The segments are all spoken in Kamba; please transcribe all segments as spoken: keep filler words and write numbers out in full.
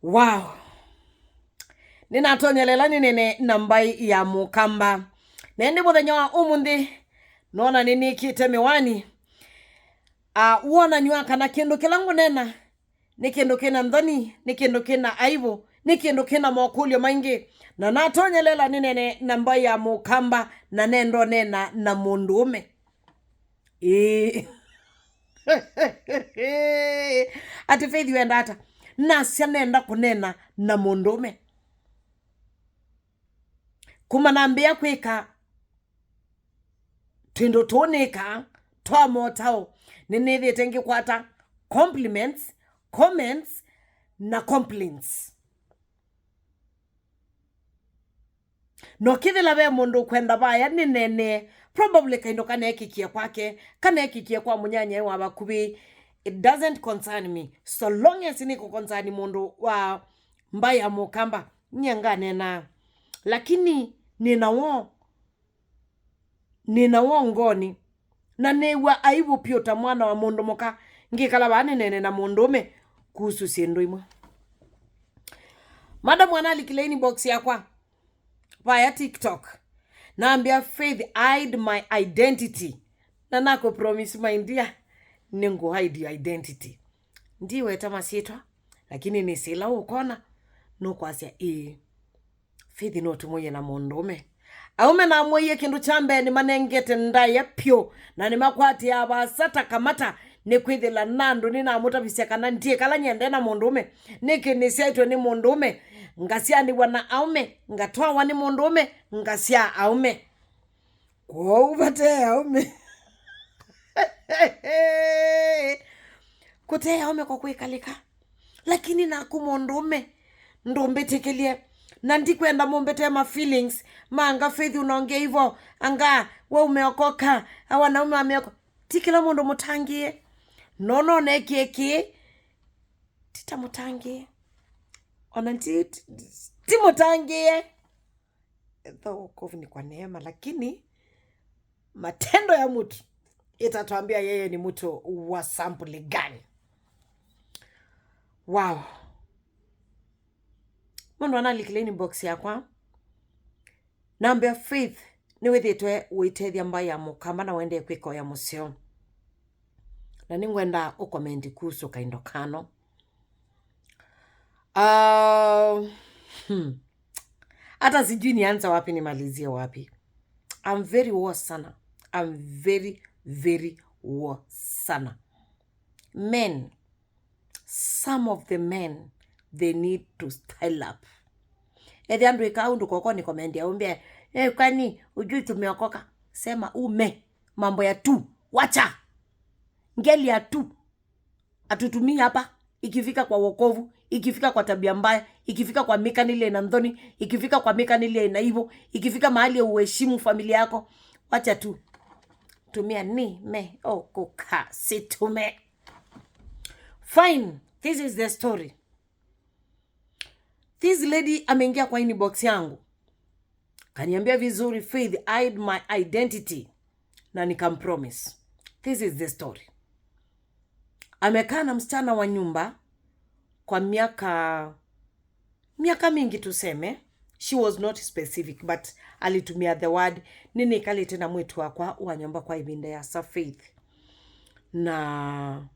Wow. Nĩnatonyelela nĩnene na mbaĩ ya Mũkamba. Na ĩndĩ mũthenya wa ũmũnthĩ, nona nĩnĩkĩte mĩwani. Ah, wonany'a kana kĩndũ kĩla ngũnena nĩ kĩndũ kĩna nthoni, nĩ kĩndũ kĩna aibu, nĩ kĩndũ kĩna mokũlyo maingĩ. Na natonyelela nĩnene na mbaĩ ya Mũkamba, na nendonena na mũndũũme. Ĩĩ. Atĩ Faith wenda ata? Nasya nenda kũnena na mũndũũme. Kuma nambĩĩa kwĩka twĩndũ tũũ nĩkaa twa motao, nĩnĩthĩte ngĩkwata compliments, comments, na complaints. No kĩthĩla ve mũndũ ũkwenda vaya nĩnenee, probably kaindo kaneekĩkie kwake, kaneekĩkie kwa mũnyanyae wa vakuvĩ, it doesn't concern me. So long as nĩkũconcern mũndũ wa mbaĩ ya Mũkamba, nyie nganenaa. Lakini nĩna woo, nĩna woo ngoonĩ, na nĩw'a aibu pyũ ta mwana wa mũndũ mũka ngĩkala vaa nĩnene na mũndũũme kuhusu syĩndũ imwe. Madam analikile inbox yakwa vaya TikTok, nambĩa, "Faith, hide my identity." Na nakũ promise, my dear, nĩngũ hide your identity. Ndiweta masyĩtwa, lakini nĩsĩ ĩla ũkona, nũkwasya ĩĩ. Faith nũtũmũie na mũndũũme. Aũme namũie kĩndũ kya mbee nĩmanengete ndaĩa pyũ, na nĩmakwatĩaa vaasa ta kamata, nĩkwĩthĩla na andũ nĩnamũtavisye kana ndyĩkala nyende na mũndũũme. Nĩkĩ nĩsyaĩtwe nĩ mũndũũme, ngasyaanĩw'a na aũme, ngatwawa nĩ mũndũũme, ngasyaa aũme. Kwoou vate aũme. Kũte aũme kwa kwĩkalĩka. Lakini naku mũndũũme, ndũmbĩtĩkĩlye. Na ndikwenda mũmbĩte ma feelings ma anga Faith unaongea hivyo, anga we umeokoka, a wanaume wameokoka. Ti kila mũndũ mũtangĩĩe. No nonekĩe kĩĩ, ti ta mũtangĩĩe. Ona ti, ti, ti mũtangĩĩe. Though wokovu ni kwa neema, lakini matendo ya mtu itatuambia yeye ni mtu wa sampuli gani. Wow. Mũndũ analikile inbox yakwa, nambĩa, "Faith, nĩwĩthĩtwe ũitethya mbaĩ ya Mũkamba na wendee kwĩka ũya mũseo." Na nĩngwenda ũkomendi kuhusu kaindo kano. Ah, hmm. Hata sijui nianze wapi nimalizie wapi. I'm very worse sana. I'm very, very worse sana. Men, some of the men, they need to style up. Ethĩa ndwĩka ũndũ koko ni komendi aumbia, "Eh, kwani ujui tumeokoka?" Sema ume. Mambo ya tu. Wacha. Ngeli ya tu. Hatutumii hapa. Ikifika kwa wokovu, ikifika kwa tabia mbaya, ikifika kwa mĩkanĩlye ĩna nthoni, ikifika kwa mĩkanĩlye ĩna aibu, ikifika mahali ya uheshimu familia yako, wacha tu. Tumia ni me o kuka situme. Fine, this is the story. This lady ameingia kwa inbox yangu. Kaniambia vizuri, "Faith, hide my identity." Na nikampromise. This is the story. Amekaa na msichana wa nyumba kwa miaka, miaka mingi tuseme. She was not specific, but alitumia the word, "Nĩnĩkalĩte na mwĩĩtu wakwa wa nyũmba kwa ĩvinda ĩasa, Faith. Na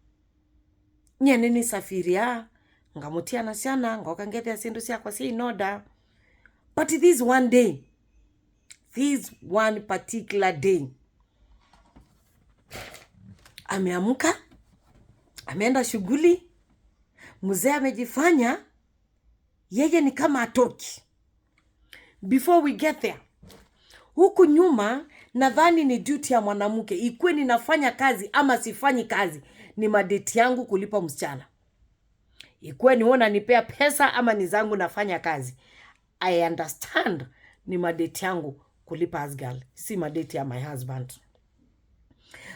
nyie nĩnĩsafiria, ngamũtia na syana, ngoka ngethĩa syĩndũ syakwa syĩ in order." But this one day, this one particular day, ameamka, ameenda shughuli, mzee amejifanya yeye ni kama atoki. Before we get there, huku nyuma, nadhani ni duty ya mwanamke, ikuwe ninafanya kazi ama sifanyi kazi, ni mandate yangu kulipa msichana. Ikuwe ni wewe unanipea pesa ama ni zangu nafanya kazi, I understand ni mandate yangu kulipa house girl, si mandate ya my husband.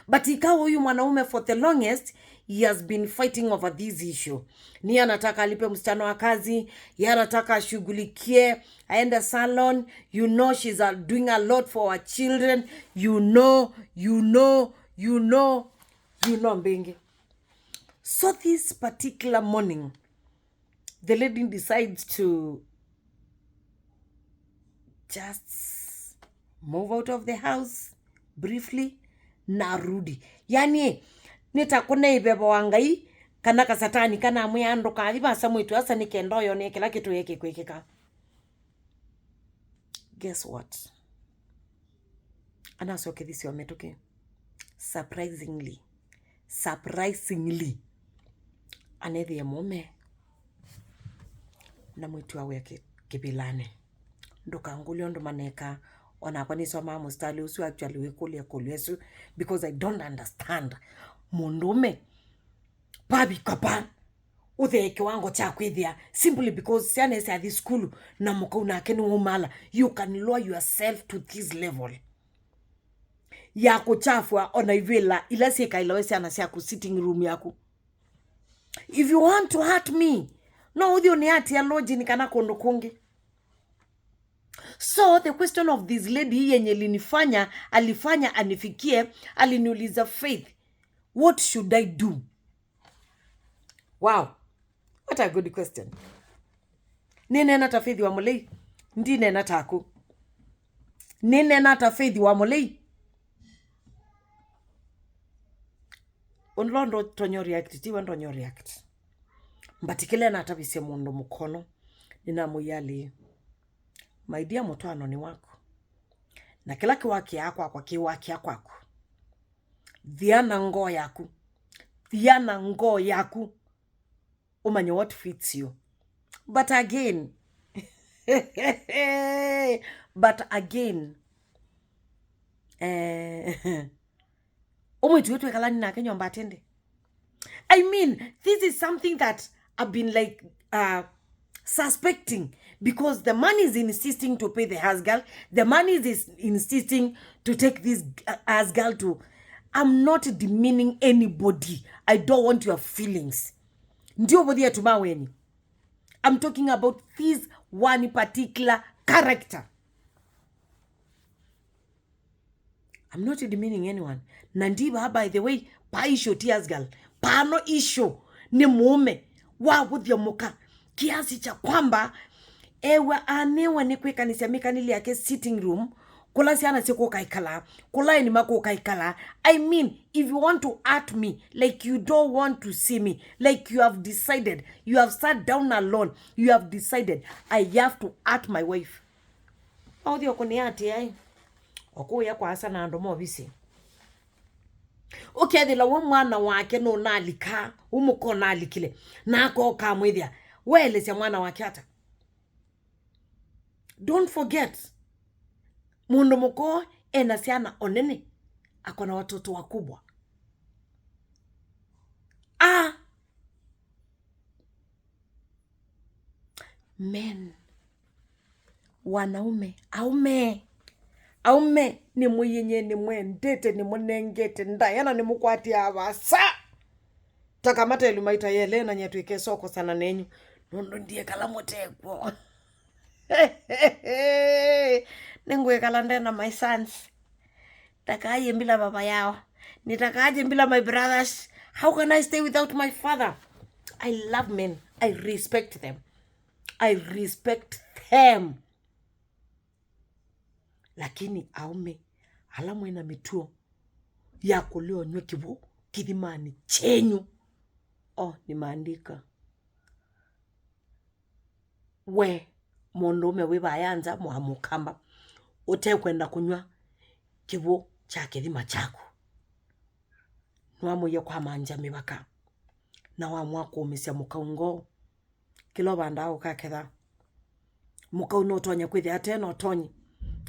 But ikawa huyu mwanaume, for the longest, he has been fighting over this issue. Ni anataka alipe msichana wa kazi, ye anataka ashughulikie, aende salon. You know she's, uh, doing a lot for our children. You know, you know, you know, you know mbingi. So this particular morning, The lady decides to just move out of the house briefly, na arudi. Yani, nĩ ta kũnei veva wa Ngai kana kasatani kanamwĩa, "Ndũkathi vasa mwĩĩtu asa, nĩ kenda ũyone kĩla kĩtũĩe kĩkwĩkĩka." Guess what? Anasokethisye o mĩtũkĩ. Surprisingly, surprisingly, anethĩie mũũme na mwĩĩtu awĩa kĩ-, kĩvĩlanĩ. Ndũkangũlye ũndũ manekaa. Onakwa nĩsomaa mũsitalĩ ũsu, actually, wĩkũlya ĩkũlyo ĩsu, because I don't understand. Mũndũũme, vavika va ũthee kĩwango kya kwĩthĩa, simply because syana syathi sukulu na mũkau nake nĩwaumala. You can lower yourself to this level ya kũchafua ona ivĩla ila syĩkaĩlawe syana syaku sitting room yaku. If you want to hurt me, no ũthi ũnĩatĩa lodging kana kũndũ kũngĩ. So the question of this lady yenye linifanya, alifanya anifikie, aliniuliza, "Faith, what should I do?" Wow, what a good question. Nĩneena ta Faith wa Mũlei? Ndineena taku. Nĩneena ta Faith wa Mũlei? Ũndũ ndonya react, tiwe ndonya react. But kĩla natavisye mũndũ mũkono, nĩnamwĩa alĩ, "My dear, mũtwaano nĩ waku. Na kĩla kĩwakĩaa kwakwa kĩwakĩa kwaku. Thia na ngoo yaku. Thia na ngoo yaku. Ũmanye what fits you." But again, but again, eh, ũmwĩtu wetu ekalani nake nyomba atende. I mean, this is something that I've been, like, uh, suspecting, because the man is insisting to pay the house girl. The man is, is insisting to take this, uh, house girl to. I'm not demeaning anybody. I don't want your feelings. Ndio bothi yetu maweni. I'm talking about this one particular character. I'm not demeaning anyone. Na ndiva, by the way, pa issue ti house girl. Pano issue nĩ mũũme wavũthya mũka kiasi cha kwamba ewa anĩwa nĩ kwĩkanĩsya mĩkanĩle yake sitting room, kũla syana syĩkũka ĩkala, kũla eni makũka ĩkala. I mean, if you want to hurt me, like, you don't want to see me, like, you have decided, you have sat down alone, you have decided, I have to hurt my wife. Authi okũnĩa atĩaĩ, okũya kwa asa na andũ movisi. Ũkethĩla we mwana wake nũnalika, umũka ũnalikile, na akoka amwĩthĩa, weelesya mwana wake ata? Don't forget, mũndũ mũkũũ ena syana onene, akona watoto wakubwa. Ah! Men, wanaume, aume, aume, nĩmwĩyĩnyie, nĩmwendete, nĩmũnengete ndaĩa na nĩmũkwatĩaa vaasa. Taka matelu maita yelĩ na nyie twĩke sokosana nenyu, nũndũ ndiekala mũtekw'o. Nĩngwĩkala nde na my sons. Nitakaje bila baba yao? Nitakaje bila my brothers? How can I stay without my father? I love men. I respect them. I respect them. Lakini aume ala mwĩna mĩtuo ya kũlea ũnyw'a kĩw'ũ kĩthimanĩ kyenyu, oh, nĩmaandĩka. We mũndũũme wĩ vaya nza, mwa mũkamba, ũtekwenda kũnyw'a kĩw'ũ kya kĩthima kyaku, nĩwamũie kwamangya mĩvaka, na wamũa kũũmĩsya mũkau ngoo. Kĩla ũvandaa ũkaketha. Mũkau nũtonya kwĩthĩa ate na ũtonyi.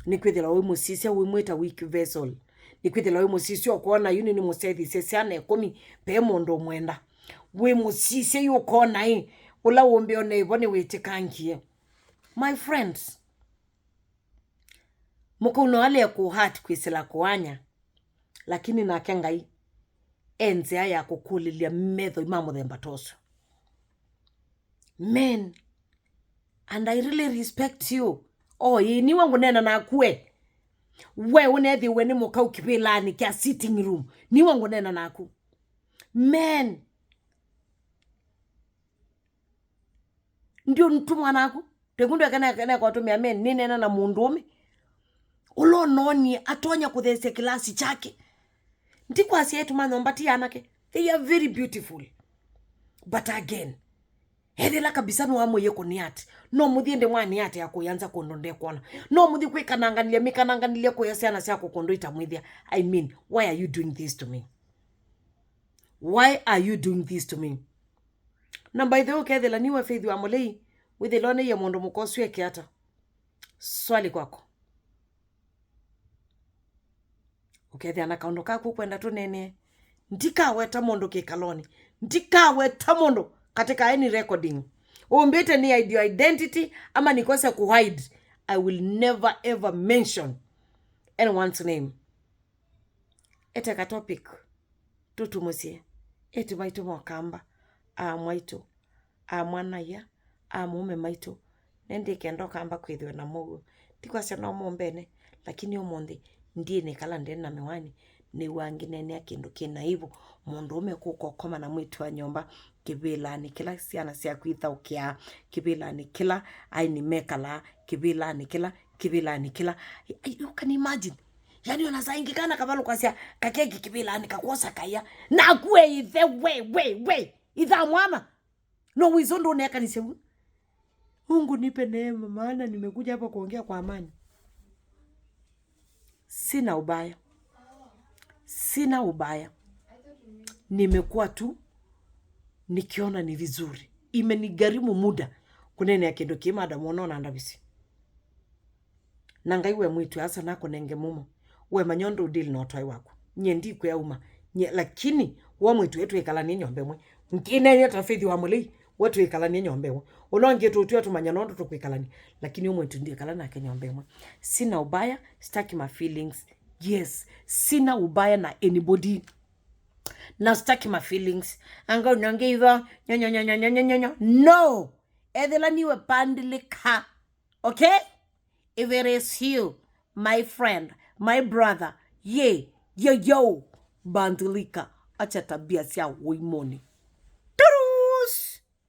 Nĩkwĩthĩlwa wĩmũsisya wĩmwĩta weak vessel. Nĩkwĩthĩlwa wĩmũsisya ũkona yu nĩnĩmũsethisye syana ĩkũmi, ve mũndũ ũmwenda. Wĩmũsisya yu ũkona ĩ, ũla ũmbĩ one ĩvo nĩwĩtĩkangie. My friends, mũkau no alee kũ hurt kwĩsĩla kũanya, lakini nake Ngai e nzĩa ya kũkũlĩlya methoi ma mũthemba ta ũsu. Men, and I really respect you. Oh, ĩĩ, niwe ngũneena naku we. We ũnethĩwe nĩ mũkau kĩvĩlanĩ kya sitting room. Niwe ngũneena naku. Men, Ndio ntu mwanaku. Tekundu eke nekwa tumia men, nĩneena na mũndũũme. Ũla ũnonie atonya kũthesya kĩlasi kyake. Ndikwasya eĩtu ma nyũmba ti anake. They are very beautiful. But again, ethĩla kabisa nĩwamwĩie kũniat, no mũthiĩ ndĩ mwaniat ya kũyanza kũndũ ndekwona. No mũthiĩ kwĩkananganĩlya, mĩkananganĩlye kũya syana syaku kũndũ itamwĩthĩa. I mean, why are you doing this to me? Why are you doing this to me? Na by the way, ũkethĩla niwe Faith wa Mũlei, wĩthĩlwa nĩye mũndũ mũka ũsu eke ata? Swali kwako. Ũkethĩa na kaũndũ kaku ũkwenda tũneenee, ndikaweta mũndũ kĩkalonĩ, ndikaweta mũndũ katika any recording. Ũmbĩte ni hide your identity ama nikose kuhide, I will never ever mention anyone's name. Ete ka topic tũtumũsye. Eĩtu maitũ mokamba, aa mwaitũ, aa mwanaya, aa mũũme maitũ, nĩndĩkenda ũkamba kwĩthĩwe na mũuo. Ndikwasya no mũmbene, lakini ũmũnthĩ ndiĩ nĩkala ndĩ na mĩwani, nĩw'aa ngĩneenea kĩndũ kĩ na ĩvu. Mũndũũme kũka ũkoma na mwĩĩtu wa nyũmba kĩvĩlanĩ kĩla syana syaku ithaũkĩaa, kĩvĩlanĩ kĩla aini mekalaa, kĩvĩlanĩ kĩla, kĩvĩlanĩ kĩla. You can imagine? Yani ona saa ingĩ kana kavalũkasya kakeki kĩvĩlanĩ kakwosa kaia. Naku we ithe, we, we, we, itha mwana. No wĩsĩ ũndũ ũneekanisye vu. Mungu nipe neema, maana nimekuja hapa kuongea kwa amani. Sina ubaya. Sina ubaya. Nimekuwa tu nikiona ni vizuri. Imenigharimu muda kũneenea kĩndũ kĩ madam ũnona ndavisi. Na Ngai we mwĩĩtu asa nakũnenge mumo. We manya ũndũ ũdeal na ũtwae waku. Nyie ndikwĩa uma. Nyie, lakini we mwĩĩtu we twĩkalanie nyũmba ĩmwe. Ngĩneenea ta Faith wa Mũlei, we twĩkalanie nyũmba ĩmwe. Ũla ũngĩ tũtwĩa tũmanya na ũndũ tũkwĩkalania. Lakini we mwĩĩtu ndiĩkala nake nyũmba ĩmwe. Sina ubaya, sitaki ma feelings. Yes, sina ubaya na anybody. Na sitaki ma feelings. Anga unange hivyo. Nyo, nyo, nyo. No. Ethĩla niwe pandilika. Okay? If it is you, my friend, my brother, ye, yo, yo, bandilika, acha tabia sya ũimoni.